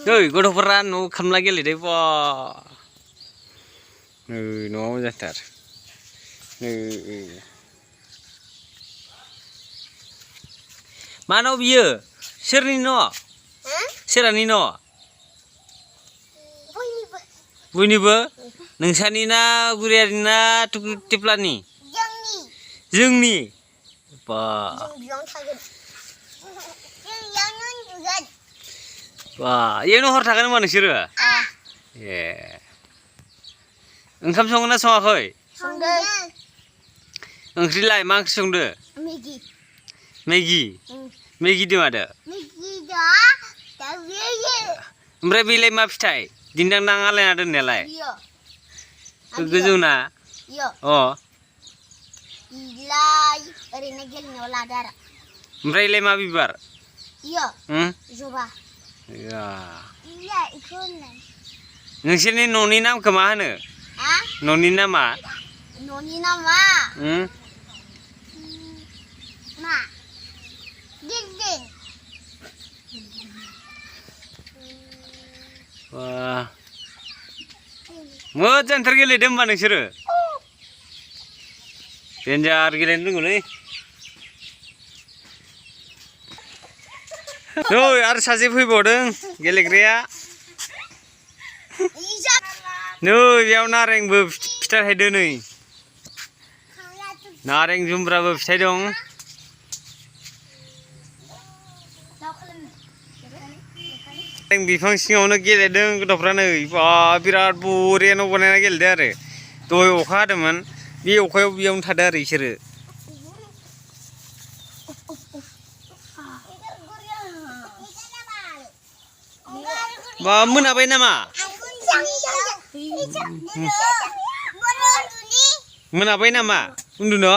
Oi, gotofora no kamla gelede po. No jatar. Mana biyo? Sirni no? Sirani no? Bunibo? Nungsani na guriari na tiplani? Jengni. Ba. Wah, yang no hor takan mana sih ru? Yeah. Engkam songna songakhoi? Songdeng. Oंख्रि लाय मा ओंख्रि संदो? Maggi. Maggi. Maggi दं आदा? Maggi dah biaya. Oमफ्राय बेलाय मा फिथाइ? दिन्दां नाङालायना दोननायालाय? Iya. गोजौना? Iya. अ. Ilai. Erina gelnya olah darah. ओमफ्रायलाय मा बिबार? Iya. Coba. Ya. Iya, ikutlah. नोंसोरनि न'नि नामखौ मा होनो? Hah? न'नि नामा? Noni nama. Ma. Dinding. Wah. मोजांथार गेलेदों होमबा नोंसोरो? देन्जार गेलेनो रोंगौलै। नै आरो सासे फैबावदों गेलेग्राया। नै बेयाव नारेंबो फिथाइ थायदों नै। नारें जुमब्राबो फिथाइ दं। नारें बिफां सिङावनो गेलेदों गथ'फ्रा नै बा बिराद बरियानो बानायना गेलेदों आरो। दहाय अखा हादोंमोन बे अखायाव बेयावनो थादों आरो बिसोरो। बा मोनाबाय नामा? मोनाबाय नामा? उन्दुनो?